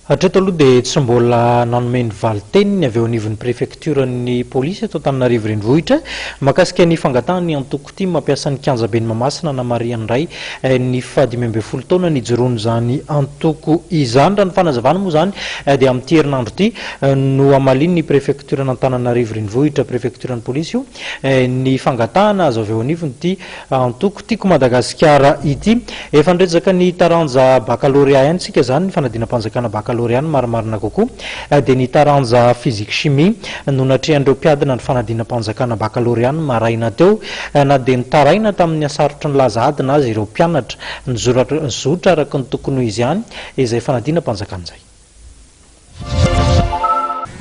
Hatreto aloha dia tsy mbola nanome ny valin-teniny avy eo anivon'ny prefektioran'ny polisy eto Antananarivo Renivohitra mahakasika ny fangatahan'ny antoko tim mampiasa ny kianjaben'i Mahamasina hanamarihan'ny iray ny faha-15 taona nijoroan'izany antoko izany. Raha ny fanazavana moa izany dia amin'ity herinandro ity no hamalian'ny prefektioran'Antananarivo Renivohitra, prefektioran'ny polisy io, ny fangatahana azo avy eo anivon'ity Antoko Tiako Madagasikara ity. Efa niresaka ny taranja bakalorea ihany isika izany, ny fanadinam-panjakana bakalorea no marimarina kokoa, dia ny taranja physique chimie no natrehan'ireo mpiadina ny fanadinam-panjakana bakalorea ny maraina teo. Na dia nitaraina tamin'ny hasarotry ny laza adina aza ireo mpianatra, nizotra araka ny tokony ho izy ihany izay fanadinam-panjakana izay.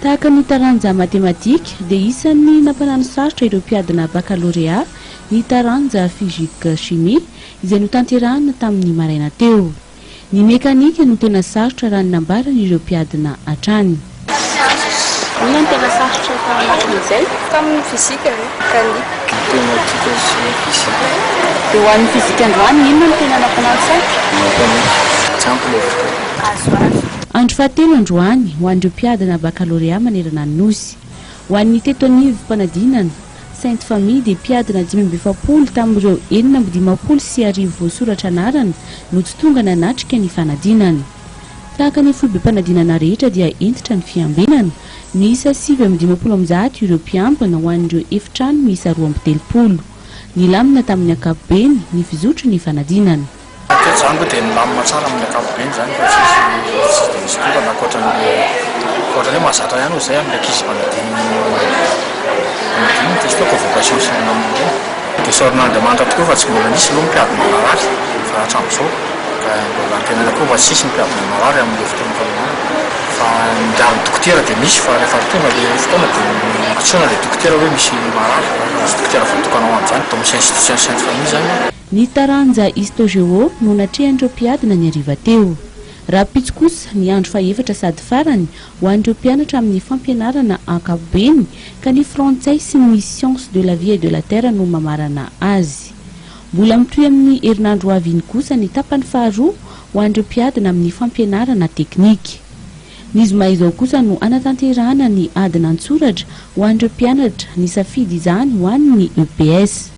Tahaka ny taranja matematika dia isan'ny nampanano sarotra ireo mpiadina bakalorea ny taranja physique chimie izay notanterahina tamin'ny maraina teo. Ny mekanika no tena sarotra raha ny nambaran'ireo mpiadina hatrany. Inona no tena sarotra tao anatin'izay? Tamin'ny physique ve? Mekanika. Matematika sy physique. Dia ho an'ny physique androany inona no tena nampanano sarotra? Mekanika. Tsy ampy ilay fotoana. Azo azo. Andro fahatelo androany ho an'ireo mpiadina bakalorea manerana ny Nosy. Ho an'ny teto anivom-panadinana, Sainte Famille dia mpiadina 45 tamin'ireo 1056 voasoratra anarana no tsy tonga nanatrika ny fanadinana. Tahaka ny foibem-panadinana rehetra dia hentitra ny fiambenana. Miisa 159 ireo mpiambina ho an'ireo efitrano miisa 32. Nilamina tamin'ny ankapobeny ny fizotry ny fanadinana. Hatreto izany aloha dia milamina tsara amin'ny ankapobeny izany fa tsisy tsy dia misy olana ankoatra ny ankoatra ny hoe mahazatra ihany hoy izay amin'ny ankizy manadino manadino ny test convocation sy ny namany ireny. Dia isaoran'Andriamanitra tokoa fa tsy mbola nisy aloha ny mpiadina marary fa hatramin'izao ka mbola antenaina koa fa tsy hisy ny mpiadina marary amin'ilay fotoana fanomanana fa ny amin'ny dokotera dia misy fa rehefa tonga ilay fotoana dia antsoina ilay dokotera hoe misy marary fa misy dokotera voatokana ho an'izany tao amin'ny institution Sainte Famille izany. Ny taranja Histo-Géo no natrehan'ireo mpiadina ny hariva teo. Rahampitso kosa ny andro fahefatra sady farany ho an'ireo mpianatra amin'ny fampianarana ankapobeny ka ny frantsay sy ny sciences de la vie et de la terre no mamarana azy. Mbola mitohy amin'ny herinandro ho avy iny kosa ny tapany faharoa ho an'ireo mpiadina amin'ny fampianarana teknika. Ny zoma izao kosa no hanatanterahana ny adina an-tsoratra ho an'ireo mpianatra nisafidy izany ho an'ny EPS.